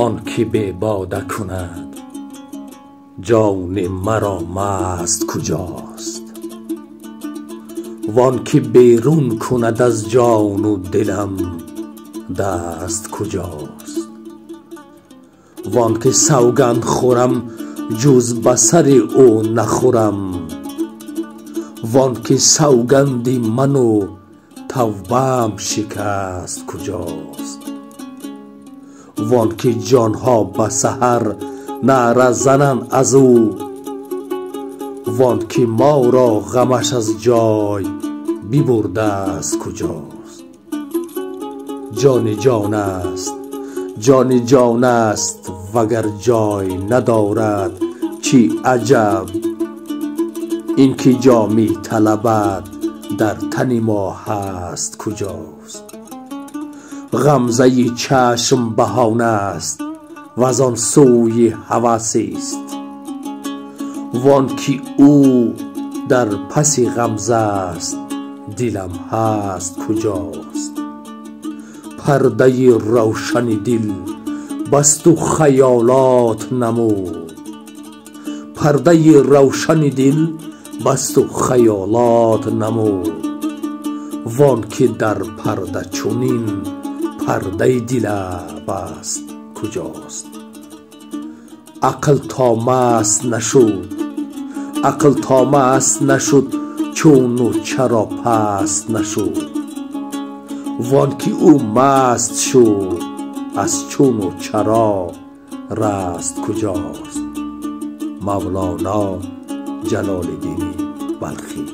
Он ки бебода кунад ҷони маро маст куҷост, вон ки берун кунад аз ҷону дилам даст куҷост, вон ки савганд хӯрам ҷуз ба сари ӯ нахӯрам, вон ки савганди ману тавбаам шикаст куҷост, вон ки ҷонҳо ба саҳар наъра зананд аз ӯ, вон ки моро ғамаш аз ҷой бибурдааст куҷост. Ҷони ҷон аст, ҷони ҷон аст, вагар ҷой надорад чӣ аҷаб, ин ки ҷо металабад дар тани мо ҳаст куҷост. Ғамзаи чашм баҳона аст ваз он сӯи ҳавасист, вон ки ӯ дар паси ғамза аст дилам ҳаст куҷост. Пардаи равшани дил басту хаёлот намуд, пардаи равшани дил басту хаёлот намуд, вон ки дар парда чунин пардаи дила баст куҷост. Ақл то маст нашуд, ақл то маст нашуд, чуну чаро паст нашуд, вон ки ӯ маст шуд аз чуну чаро раст куҷост. Мавлоно Ҷалолиддини Балхӣ.